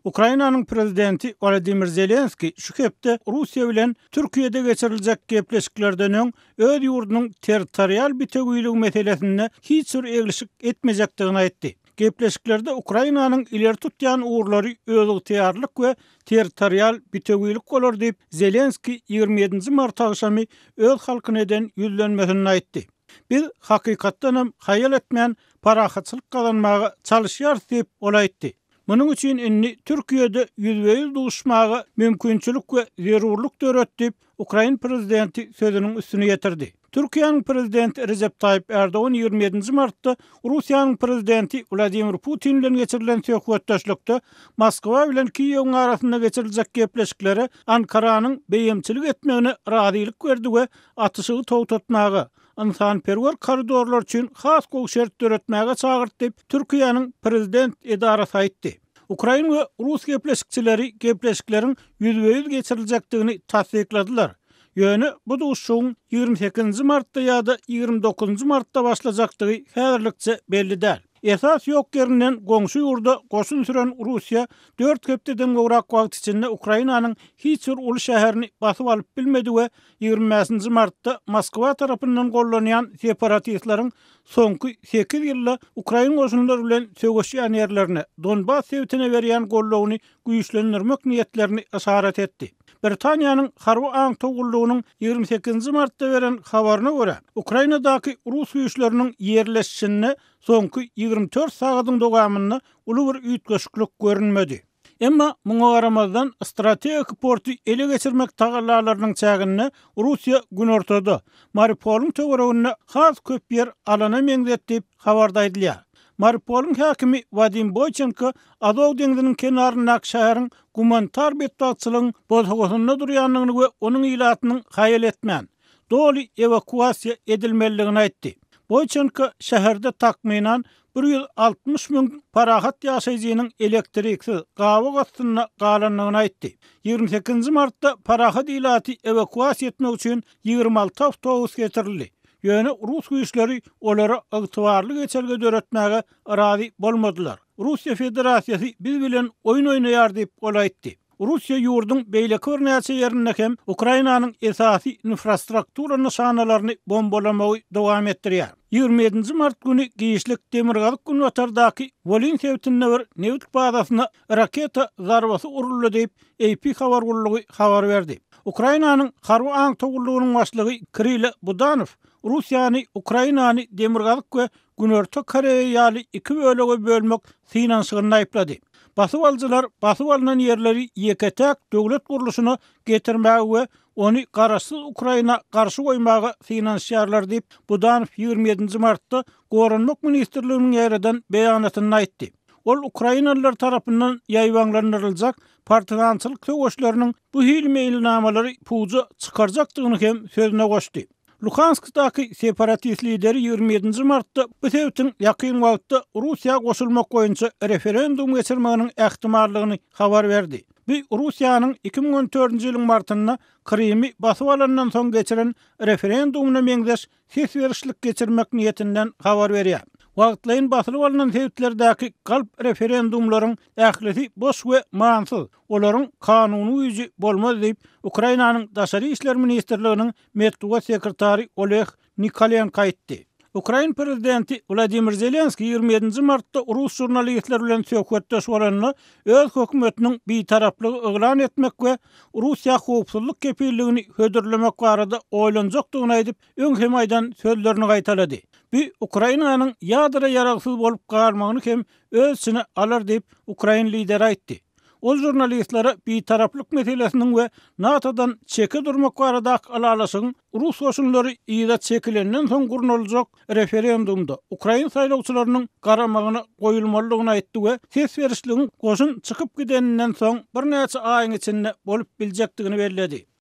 Ukrainanyň prezidenti Wolodymyr Zelenskiý şu hepde Russiýa bilen Türkiýede geçiriljek gepleşiklerden öň öz ýurdunyň territorial bitewiligi meselesinde hiç bir eglişik etmejekdigini aýtdy. Gepleşiklerde Ukrainanyň ileri tutýan ugurlary özygtyýarlylyk we territorial bitewilik bolar diýip, Zelenskiý 27-nji mart agşamy öz halkyna eden ýüzlenmesinde aýtdy. Biz, hakykatdanam, haýal etmän parahatçylyk gazanmaga çalyşýarys diýip, ol aýtdy. Munuň üçin indi Türkiýede ýüzbe-ýüz duşmaga mümkinçilik we zerurlyk döret diýip, ukrain prezidenti sözüniň üstüni ýetirdi. Türkiýäniň prezidenti Rejep Taýyp Ärdogan 27-nji martda Russiýanyň prezidenti Wladimir Putin bilen geçirilen söhbetdeşlikde Moskwa bilen Kiýewiň arasynda geçiriljek gepleşiklere Ankaranyň beýemçilik etmegine razylyk berdi we atyşygy togtatmaga, ynsanperwer koridorlar üçin has gowy şert döretmäge çagyrdy diýip, Türkiýäniň prezident edarasy aýtdy. Ukrain we rus gepleşikçileri gepleşikleriň ýüzbe-ýüz geçiriljekdigini tassykladylar. Ýöne bu duşuşygyň 28-nji martda ýa-da 29-njy martda başlajakdygy häzirlikçe belli däl. Esas ýok ýerinden goňşy ýurda goşun süren Russiýa dört hepdeden gowrak wagt içinde Ukrainanyň hiç bir uly şäherini basyp alyp bilmedi we 25-nji martda Moskwa tarapyndan gollanýan separatistleriň soňky sekiz ýylda ukrain goşunlary bilen söweşýän ýerlerine, Donbas sebitine berýän goldawyny güýçlendirmek niýetlerini yşarat etdi. Britaniýanyň harby aňtaw gullugynyň 28-nji martda beren habaryna görä, Ukrainadaky rus güýçleriniň ýerleşişinde soňky 24 sagadyň dowamynda uly bir üýtgeşiklik görünmedi. Emma muňa garamazdan, strategik porty ele geçirmek tagallalarynyň çäginde Russiýa günortada, Mariupolyň töwereginde has köp ýer alana meňzet diýip, habarda aýdylýar. Mariupolyň häkimi Wadim Boýçenko Azow deňziniň kenaryndaky şäheriň gumanitar betbagtçylygyň bosagasynda durýandygyny we onuň ilatynyň haýal etmän, doly ewakuasiýa edilmelidigini aýtdy. Boýçenko şäherde takmynan 160 müň parahat ýaşaýjynyň elektriksiz, gabyk astynda galandygyny aýtdy. 28-nji martda parahat ilaty ewakuasiýa etmek üçin 26 awtobus getirildi. Ýöne rus güýçleri olara ygtybarly geçelge döretmäge razy bolmadylar. Russiýa Federasiýasy biz bilen oýun oýnaýar diýip, ol aýtdy. Russiýa ýurduň beýleki birnäçe ýerinde hem Ukrainanyň esasy infrastruktura nyşanalaryny bombalamagy dowam etdirýär. 27-nji mart güni giçlik demirgazyk-günbatardaky Wolyn sebitinde bir nebit bazasyna raketa zarbasy uruldy diýip, AP habar gullugy habar berdi. Ukrainanyň harby aňtaw gullugynyň başlygy Kirilo Budanow Russiýany Ukrainany Demirgazyk we Günorta Koreýa ýaly iki bölege bölmek synanyşygynda aýyplady. Basyp alyjylar basyp alnan ýerleri ýeke-täk döwlet gurluşyna getirmäge we ony garaşsyz Ukraina garşy goýmaga synanyşýarlar diýip, Budanow 27-nji martda Goranmak ministrliginiň ýaýradan beýanatynda aýtdy. Ol ukrainalylar tarapyndan ýaýbaňlandyryljak partizançylyk söweşleriniň bu hili meýilnamalary puja çykarjakdygyny hem sözüne goşdy. Luhanskdaky separatist lideri 27-nji martda bu sebitiň ýakyn wagtda Russiýa goşulmak boýunça referendum geçirmeginiň ähtimallygyny habar berdi. Bu Russiýanyň 2014-nji ýylyň martynda Krymy basyp alandan soň geçiren referendumyna meňzeş ses berişlik geçirmek niýetinden habar berýär. Wagtlaýyn basylyp alnan sebitlerdäki galp referendumlaryň ählisi boş we manysyz, olaryň kanuny güýji bolmaz diýip, Ukrainanyň Daşary işler ministrliginiň metbugat sekretary Oleg Nikolenko aýtdy. Ukrain prezidenti Wladimir Zelenskiý 27-nji martda rus žurnalistleri bilen söhbetdeş bolanda, öz hökümetiniň bitaraplygy yglan etmek we Russiýa howpsuzlyk kepilligini hödürlemek barada oýlanjakdygyny aýdyp, öň hem aýdan sözlerini gaýtalady. Bu Ukrainanyň ýadro ýaragsyz bolup galmagyny hem öz içine alar diýip, ukrain lideri aýtdy. Ol žurnalistlere bitaraplyk meselesiniň we NATO-dan çeke durmak baradaky ylalaşygyň rus goşunlary yza çekilenden soň gurnaljak referendumda ukrain saýlawçylarynyň garamagyna goýulmalydygyny aýtdy we ses berişligiň goşun çykyp gideninden soň birnäçe aýyň içinde bolup biljekdigini belledi.